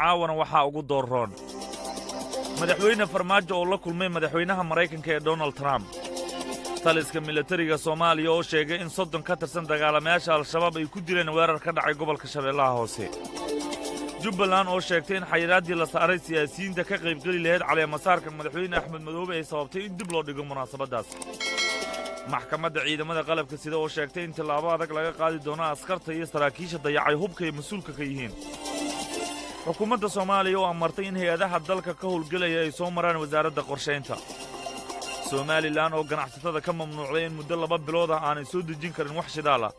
Caawana waxaa ugu doorroon Madaxweyne Farmaajo oo la kulmay madaxweynaha Maraykanka ee Donald Trump, taliska milatariga Soomaaliya oo sheegay in 30 ka tirsan dagaalamayaasha Al-Shabaab ay ku dileen weerar ka dhacay gobolka Shabeellaha Hoose, Jubbaland oo sheegtay in xayiraaddii la saaray siyaasiyiinta ka qaybgeli lahayd caleemasaarka Madaxweyne Axmed Madoobe ay sababtay in dib loo dhigo munaasabaddaas, Maxkamadda Ciidamada Qalabka Sida oo sheegtay in tillaabo adag laga qaadi doono askarta iyo saraakiisha dayacay hubka ay mas-uulka ka yihiin, xukuumadda Soomaaliya oo amartay in hay-adaha dalka ka howlgelaya ay soo maraan Wasaaradda Qorshaynta, Somaliland oo ganacsatada ka mamnuucday in muddo 2 bilood ah aanay soo dejin karin wax shidaal ah,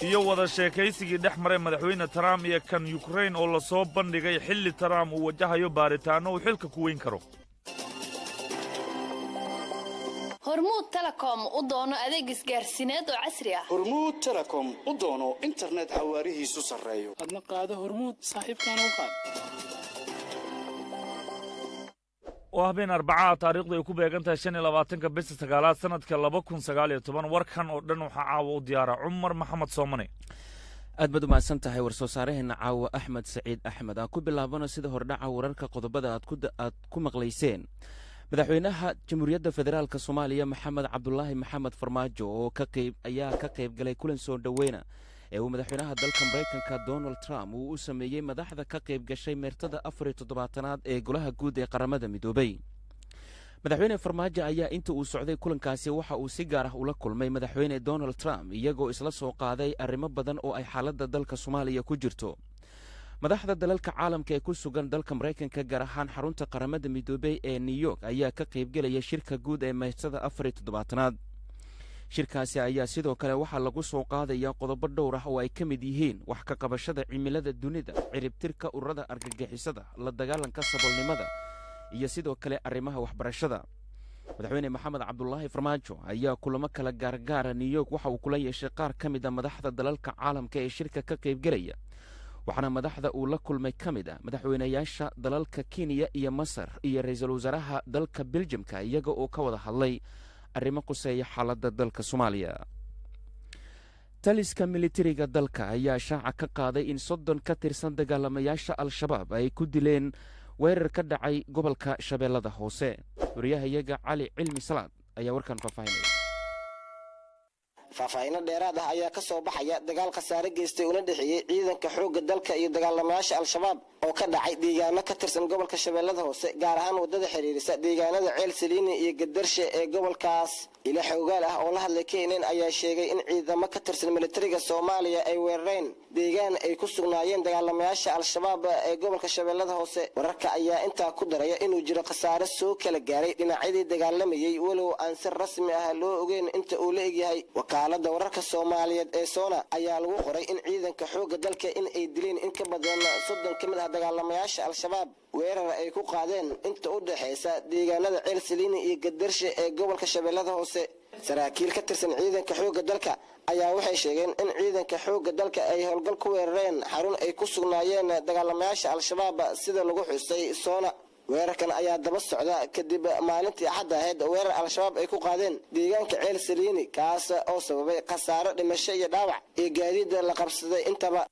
iyo wada sheekaysigii dhex maray Madaxweyne Trump iyo kan Yukrain oo la soo bandhigay xilli Trump uu wajahayo baaritaanno uu xilka ku weyn karo. Hormuud Telecom u doono adeeg isgaarsiineed oo casri ah. Hormuud Telecom u doono internet xawaarihiisu sarreeyo. Adna qaado Hormuud, saaxiibkaana u qaad. Oo habeen Arbacaa, taariikhdu ay ku beegan tahay 25-ka bisha sagaalaad sanadka 2019. Warkan oo dhan waxaa caawa u diyaara Cumar Maxamed Soomane. Aad baad u mahadsan tahay war-soo saaraheenna caawa Axmed Saciid Axmed. Aan ku bilaabano sida hordhaca wararka qodobada aad ku maqlayseen. Madaxweynaha Jamhuuriyadda Federaalka Soomaaliya Maxamed Cabdulaahi Maxamed Farmaajo oo ka qayb ayaa ka qayb galay kulan soo dhoweyna ee uu madaxweynaha dalka Maraykanka Donald Trump uu u sameeyey madaxda ka qayb gashay meertada 74aad ee Golaha Guud ee Qaramada Midoobay. Madaxweyne Farmaajo ayaa inta uu socday kulankaasi waxa uu si gaar ah ula kulmay Madaxweyne Donald Trump, iyagoo isla soo qaaday arrimo badan oo ay xaaladda dalka Soomaaliya ku jirto. Madaxda dalalka caalamka ee ku sugan dalka Maraykanka, gaar ahaan xarunta Qaramada Midoobey ee New York, ayaa ka qaybgelaya shirka guud ee meertada 74aad. Shirkaasi ayaa sidoo kale waxaa lagu soo qaadaya qodobo dhowr ah oo ay ka mid yihiin wax ka qabashada cimilada dunida, ciribtirka ururada argagixisada, la dagaalanka saboolnimada iyo sidoo kale arrimaha waxbarashada. Madaxweyne Maxamed Cabdulaahi Farmaajo ayaa kulamo kala gaargaara New York waxa uu kula yeeshay qaar ka mid a madaxda dalalka caalamka ee shirka ka qaybgelaya, waxaana madaxda uu la kulmay ka mid ah madaxweynayaasha dalalka Kenya iyo Masar iyo ra-iisul wasaaraha dalka Beljamka, iyaga oo ka wada hadlay arrimo quseeya xaaladda dalka Soomaaliya. Taliska militariga dalka ayaa shaaca ka qaaday in 30 ka tirsan dagaalamayaasha Al-Shabaab ay ku dileen weerar ka dhacay gobolka Shabeellada Hoose. Wariyahayaga Cali Cilmi Salaad ayaa warkan faahfaahinaya. Faahfaahiino dheeraad ah ayaa ka soo baxaya dagaal khasaare geystay una dhexeeyey ciidanka xoogga dalka iyo dagaalamayaasha Al-Shabaab oo ka dhacay deegaano ka tirsan gobolka Shabeellada Hoose, gaar ahaan waddada xiriirisa deegaanada Ceel Saliini iyo Gadarshe ee gobolkaas. Ila xoogaal ah oo la hadlay KNN ayaa sheegay in ciidamo ka tirsan militariga Soomaaliya ay weerareen deegaan ay ku sugnaayeen dagaalamayaasha Al-Shabaab ee gobolka Shabeellada Hoose. Wararka ayaa intaa ku daraya inuu jiro khasaare soo kala gaaray dhinacyadii dagaalamayey, walow aan si rasmi ah loo ogeyn inta uu la egyahay. Wakaalada wararka Soomaaliyeed ee Soona ayaa lagu qoray in ciidanka xoogga dalka in ay dileen in ka badan 30 ka mid ah dagaalamayaasha Al-Shabaab weerar ay ku qaadeen inta u dhexaysa deegaanada Ceel Saliini iyo Gadarshe ee gobolka Shabeellada Hoose. Saraakiil ka tirsan ciidanka xoogga dalka ayaa waxay sheegeen in ciidanka xoogga dalka ay howlgal ku weerareen xarun ay ku sugnaayeen dagaalamayaasha Al-Shabaab, sida lagu xusay Soona. Weerarkan ayaa daba socda kadib maalintii Axadda ahayd weerar Al-Shabaab ay ku qaadeen deegaanka Ceel Saliini, kaas oo sababay khasaaro dhimasho iyo dhaawac iyo gaadiida la qabsaday intaba.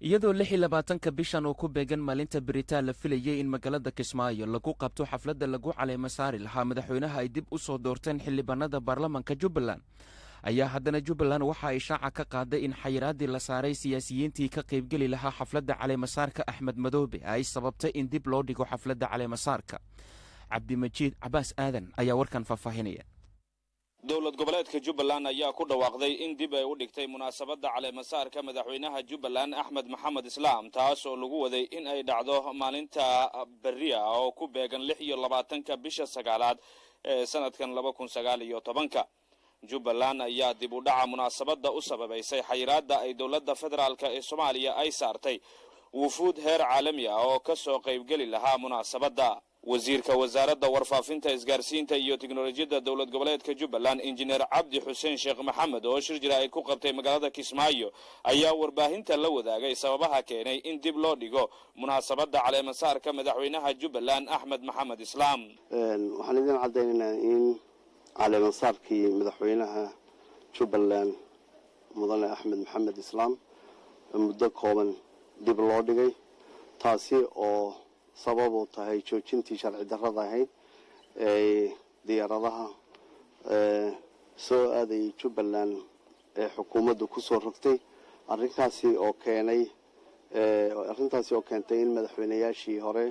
Iyadoo 26-ka bishan oo ku beegan maalinta beritaan la filayey in magaalada Kismaayo lagu qabto xafladda lagu caleemo saari lahaa madaxweynaha ay dib u soo doorteen xildhibaanada baarlamanka Jubbaland, ayaa haddana Jubbaland waxa ay shaaca ka qaaday in xayiraaddii la saaray siyaasiyiintii ka qaybgeli lahaa xafladda caleemasaarka Axmed Madoobe ay sababtay in dib loo dhigo xafladda caleemasaarka. Cabdimajiid Cabaas Aadan ayaa warkan faahfaahinaya. Dowlad goboleedka Jubbaland ayaa ku dhawaaqday in dib ay u dhigtay munaasabadda caleemasaarka madaxweynaha Jubbaland Axmed Maxamed Islaam, taas oo lagu waday in ay dhacdo maalinta berria oo ku beegan 26-ka bisha sagaalaad ee sanadkan 2019-ka. Jubbaland ayaa dib u dhaca munaasabadda u sababaysay xayiraadda ay dowladda federaalka ee Soomaaliya ay saartay wufuud heer caalami ah oo ka soo qaybgeli lahaa munaasabadda. Wasiirka Wasaaradda Warfaafinta, Isgaarsiinta iyo Tiknolojiyadda dowlad goboleedka Jubbaland, Injineer Cabdi Xuseen Sheekh Maxamed, oo shir jira ay ku qabtay magaalada Kismaayo, ayaa warbaahinta la wadaagay sababaha keenay in dib loo dhigo munaasabadda caleemasaarka madaxweynaha Jubbaland Axmed Maxamed Islaam. Waxaan idin caddaynaynaa in caleemasaarkii madaxweynaha Jubbaland, Mudane Axmed Maxamed Islaam, muddo kooban dib loo dhigay, taasi oo sabab u tahay joojintii sharci darrada ahayd ee diyaaradaha soo aadayay Jubbaland ee xukuumaddu kusoo rogtay. Arrinkaasi oo keenay, arrintaasi oo keentay in madaxweynayaashii hore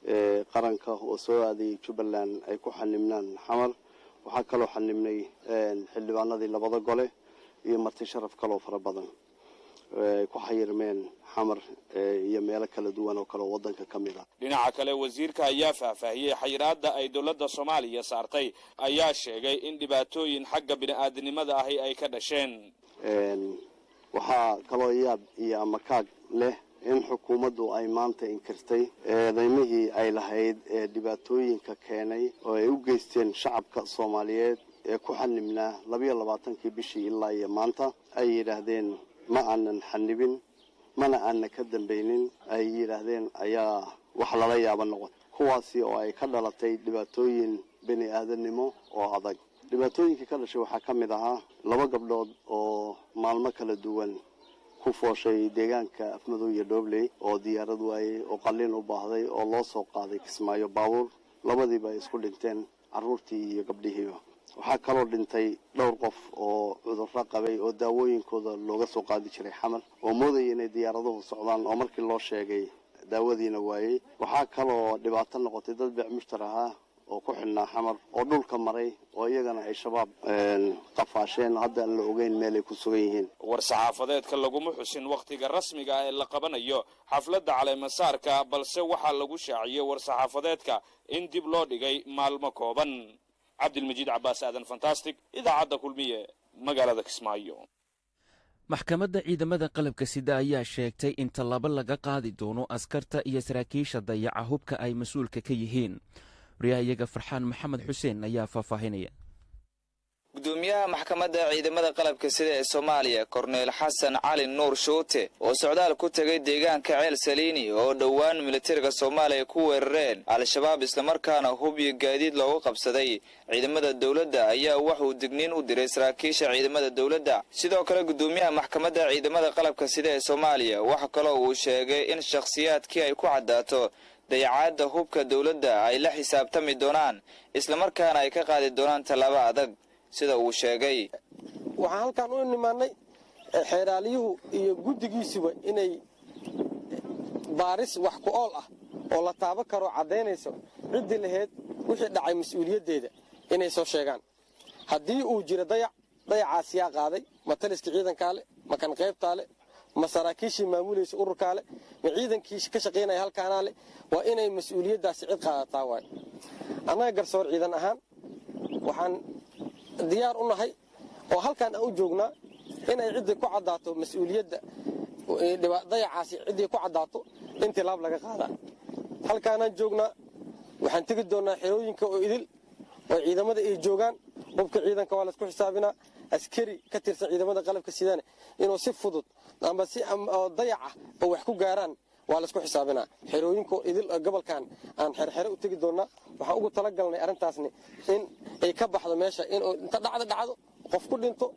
ee qaranka oo soo aadayay Jubbaland ay ku xanibnaan Xamar. Waxaa kaloo xanibnay xildhibaanadii labada gole iyo marti sharaf kaloo fara badan ay ku xayirmeen Xamar iyo meelo kala duwan oo kale oo waddanka ka mid ah. Dhinaca kale, wasiirka ayaa faahfaahiyey xayiraadda ay dowladda Soomaaliya saartay, ayaa sheegay in dhibaatooyin xagga bini'aadanimada ahi ay ka dhasheen. Waxaa kaloo yaab iyo amakaag leh in xukuumaddu ay maanta inkirtay eedaymihii ay lahayd ee dhibaatooyinka keenay oo ay u geysteen shacabka Soomaaliyeed ee ku xanibnaa 22-kii bishii ilaa iyo maanta. Ay yidhaahdeen ma aanan xanibin, mana aanan ka dambaynin ay yidhaahdeen, ayaa wax lala yaaba noqotay, kuwaasi oo ay ka dhalatay dhibaatooyin bini aadanimo oo adag. Dhibaatooyinkii ka dhashay waxaa ka mid ahaa laba gabdhood oo maalmo kala duwan ku fooshay deegaanka Afmadow iyo Dhobley oo diyaarad waayey oo qalliin u baahday oo loo soo qaaday Kismaayo baabuur. Labadiiba ay isku dhinteen, carruurtii iyo gabdhihiiba. Waxaa kaloo dhintay dhowr qof oo cudurro qabay oo daawooyinkooda looga soo qaadi jiray Xamar oo moodaya inay diyaaraduhu socdaan oo markii loo sheegay daawadiina waayey. Waxaa kaloo dhibaato noqotay dad beec mushtar ahaa oo ku xidhnaa Xamar oo dhulka maray oo iyagana ay Shabaab qafaasheen, hadda aan la ogeyn meel ay ku sugan yihiin. War-saxaafadeedka laguma xusin wakhtiga rasmiga ah ee la qabanayo xafladda caleemasaarka, balse waxaa lagu shaaciyey war-saxaafadeedka in dib loo dhigay maalmo kooban. Cabdilmajiid Cabbaas Aadan Fantastic, Idaacadda Kulmiye, magaalada Kismaayo. Maxkamadda ciidamada qalabka sida ayaa sheegtay in tallaabo laga qaadi doono askarta iyo saraakiisha dayaca hubka ay mas-uulka ka yihiin. Waryahayaga Farxaan Maxamed Xuseen ayaa faahfaahinaya. Gudoomiyaha maxkamadda ciidamada qalabka sida ee Soomaaliya, Korneyl Xasan Cali Nuur Shuute, oo socdaal ku tegay deegaanka Ceel Saliini oo dhowaan militariga Soomaaliya ku weerareen Al-Shabaab, islamarkaana hub iyo gaadiid looga qabsaday ciidamada dowladda, ayaa wuxuu digniin u diray saraakiisha ciidamada dowladda. Sidoo kale, gudoomiyaha maxkamadda ciidamada qalabka sida ee Soomaaliya waxa kaloo uu sheegay in shakhsiyaadkii ay ku caddaato dayacaadda hubka dowladda ay la xisaabtami doonaan, islamarkaana ay ka qaadi doonaan tallaabo adag, sida uu sheegay. Waxaan halkaan u nimaannay xeeraaliyuhu iyo guddigiisuba inay baaris wax ku ool ah oo la taaban karoo caddaynayso ciddii lahayd wixii dhacay mas-uuliyaddeeda inay soo sheegaan. Haddii uu jiro dayac, dayacaas yaa qaaday? Ma taliska ciidankaa le? Ma kan qaybtaa le? Ma saraakiishii maamulaysa ururkaa le? Ma ciidankii ka shaqaynaya halkaanaa le? Waa inay mas-uuliyaddaasi cid qaadataa. Waayo, annaga garsoor ciidan ahaan waxaan diyaar u nahay oo halkaan aan u joognaa inay ciddii ku caddaato mas-uuliyadda dayacaasi, ciddii ku caddaato in tilaab laga qaadaa. Halkaanaan joognaa, waxaan tegi doonnaa xerooyinka oo idil oo ciidamada ay joogaan. Hubka ciidanka waa laysku xisaabinaa. Askari ka tirsan ciidamada qalabka sidane inuu si fudud amba si dayaca oo wax ku gaaraan waa laysku xisaabinaa. Xerooyinka oo idil gobolkan aan xerxere u tegi doonnaa. Waxaan ugu talagalnay arrintaasni in ay ka baxdo meesha inuu inta dhacdo dhacdo, qof ku dhinto,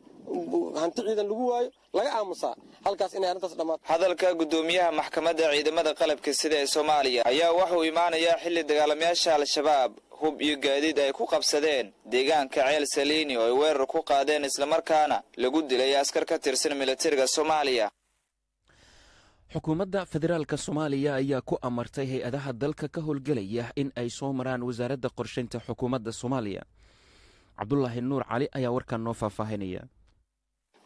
hanti ciidan lagu waayo, laga aamusaa halkaas, inay arrintaas dhammaato. Hadalka gudoomiyaha maxkamadda ciidamada qalabka sida ee Soomaaliya ayaa wuxuu imaanayaa xilli dagaalamayaasha Al-Shabaab hub iyo gaadiid ay ku qabsadeen deegaanka Ceel Saliini oo ay weerar ku qaadeen, islamarkaana lagu dilay askar ka tirsan militariga Soomaaliya. Xukuumadda federaalka Soomaaliya ayaa ku amartay hay-adaha dalka ka howlgelaya in ay soo maraan Wasaaradda Qorshaynta xukuumadda Soomaaliya. Cabdulaahi Nuur Cali ayaa warkan noo faahfaahinaya.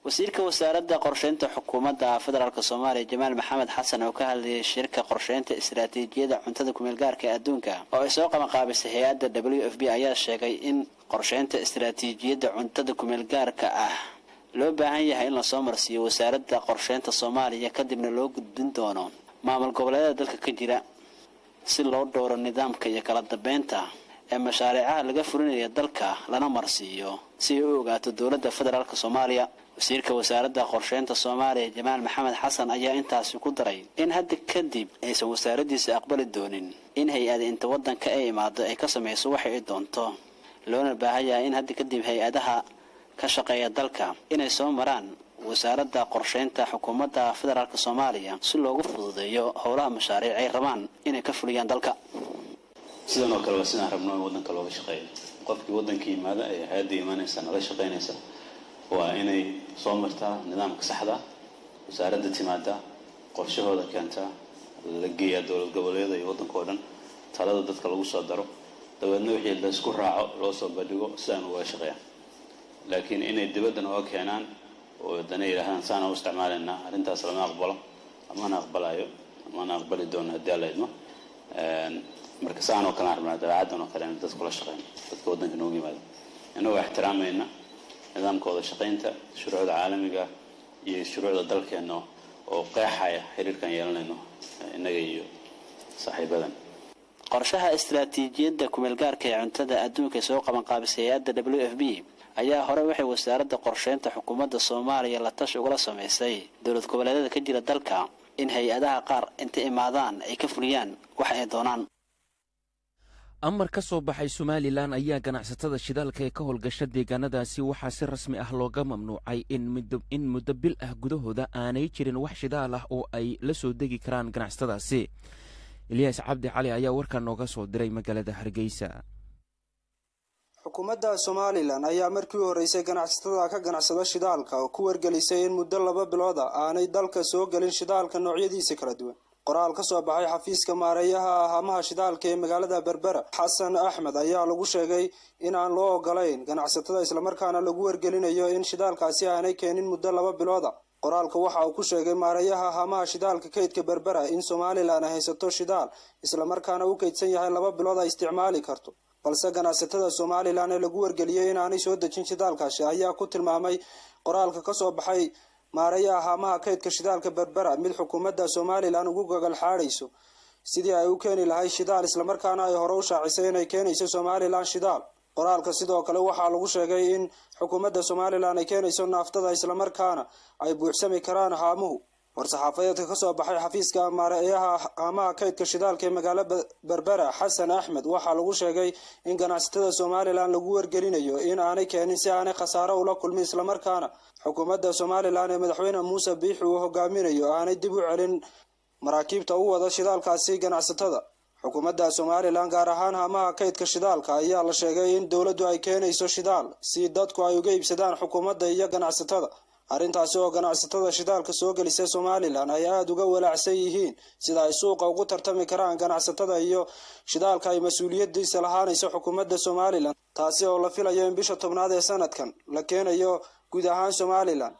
Wasiirka Wasaaradda Qorsheynta xukuumadda federaalk Soomaaliya, Jamaal Maxamed Xasan, oo ka hadlayay shirka qorsheynta istaraatiijiyada cuntada kumeelgaarka ee adduunka oo ay soo qabanqaabisay hay-adda WFP, ayaa sheegay in qorsheynta istaraatiijiyadda cuntada kumeelgaarka ah loo baahan yahay in lasoo marsiiyo Wasaaradda Qorsheynta Soomaaliya, kadibna loo gudbin doono maamul goboleedada dalka ka jira, si loo dhowro nidaamka iyo kala dambeynta ee mashaariicaha laga fulinaya dalka, lana marsiiyo si ay u ogaato dowladda federaalk Soomaaliya. Wasiirka Wasaaradda Qorsheynta Soomaaliya, Jamaal Maxamed Xasan, ayaa intaasi ku daray in hadda kadib aysan wasaaraddiisa aqbali doonin in hay-ada inta waddanka ay imaado ay ka samayso waxa ay doonto, loona baahan yahay in hadda kadib hay-adaha ka shaqeeya dalka inay soo maraan Wasaaradda Qorshaynta Xukuumadda Federaalk Soomaaliya si loogu fududeeyo howlaha mashaariic ay rabaan inay ka fuliyaan dalka. Sidan oo kale waa sidaan rabno in waddanka looga shaqeeyo. Qofkii waddanka yimaada ee hay-adda imaanaysa, nala shaqaynaysa, waa inay soo martaa nidaamka saxda, wasaaradda timaada, qorshahooda keentaa, la geeyaa dowlad goboleeda iyo waddanka oo dhan, talada dadka lagu soo daro, dabeedna wixii laysku raaco loo soo bandhigo, sidaan uga shaqeeya. Laakiin inay dibadda nooga keenaan oo haddana yidhahdaan saana u isticmaalaynaa, arrintaas lama aqbalo, lamana aqbalayo, lamana aqbali doono haddii Alla idmo. Marka saan oo kale aan rabnaa, dabeecaddan oo kale in dadku la shaqeyno, dadka waddanka noogu yimaado, innagoo ixtiraamayna nidaamka wada shaqaynta, shuruucda caalamiga iyo shuruucda dalkeenna oo qeexaya xiriirkan yeelanayno innaga iyo saaxiibadan. Qorshaha istaraatiijiyadda kumeelgaarka ee cuntada adduunka soo qabanqaabisay hay-adda WFP ayaa hore waxay Wasaaradda Qorsheynta Xukuumadda Soomaaliya la tashi ugala samaysay dowlad goboleedyada ka jira dalka in hay-adaha qaar inta imaadaan ay ka fuliyaan waxa ay doonaan. Amar ka soo baxay Somalilan ayaa ganacsatada shidaalka ee ka howlgasha deegaanadaasi waxaa si rasmi ah looga mamnuucay in muddo bil ah gudahooda aanay jirin wax shidaal ah oo ay la soo degi karaan ganacsatadaasi. Ilyaas Cabdi Cali ayaa warkaa nooga soo diray magaalada Hargeysa. Xukuumadda Somalilan ayaa markii u horreysay ganacsatada ka ganacsada shidaalka oo ku wargelisay in muddo 2 bilood a aanay dalka soo gelin shidaalka noocyadiisa kala duwan. Qoraal ka soo baxay xafiiska maareeyaha haamaha shidaalka ee magaalada Berbera, Xasan Axmed, ayaa lagu sheegay in aan loo ogolayn ganacsatada, islamarkaana lagu wargelinayo in shidaalkaasi aanay keenin muddo 2 bilood a. Qoraalka waxa uu ku sheegay maareeyaha haamaha shidaalka kaydka Berbera in Somalilan ay haysato shidaal, islamarkaana u kaydsan yahay 2 bilood ay isticmaali karto, balse ganacsatada Somalilan ee lagu wargeliyey inaanay soo dejin shidaalkaasi ayaa ku tilmaamay qoraalka kasoo baxay maareeyaha haamaha kaydka shidaalka Berbera mid xukuumadda Somalilan ugu gogol xaadhayso sidii ay u keeni lahay shidaal, islamarkaana ay hore u shaacisay inay keenayso Somalilan shidaal. Qoraalka sidoo kale waxaa lagu sheegay in xukuumadda Somalilan ay keenayso naaftada, islamarkaana ay buuxsami karaan haamuhu. War-saxaafadeedka kasoo baxay xafiiska maareeyaha haamaha kaydka shidaalka ee magaalo Berbera, Xasan Axmed, waxaa lagu sheegay in ganacsatada Somalilan lagu wargelinayo in aanay keenin si aanay khasaaro ula kulmin, islamarkaana xukuumadda Somalilan ee Madaxweyne Muuse Biixi uu hogaaminayo aanay dib u celin maraakiibta u wada shidaalkaasi ganacsatada. Xukuumadda Somalilan, gaar ahaan haamaha kaydka shidaalka, ayaa la sheegay in dowladdu ay keenayso shidaal si dadku ay uga iibsadaan xukuumadda iyo ganacsatada, arrintaasi oo ganacsatada shidaalka soo gelisa Somalilan ay aada uga walaacsan yihiin sida ay suuqa ugu tartami karaan ganacsatada iyo shidaalka ay mas-uuliyadiisa lahaanayso xukuumadda Somalilan, taasi oo la filayo in bisha 10aad ee sanadkan la keenayo guud ahaan Somalilan.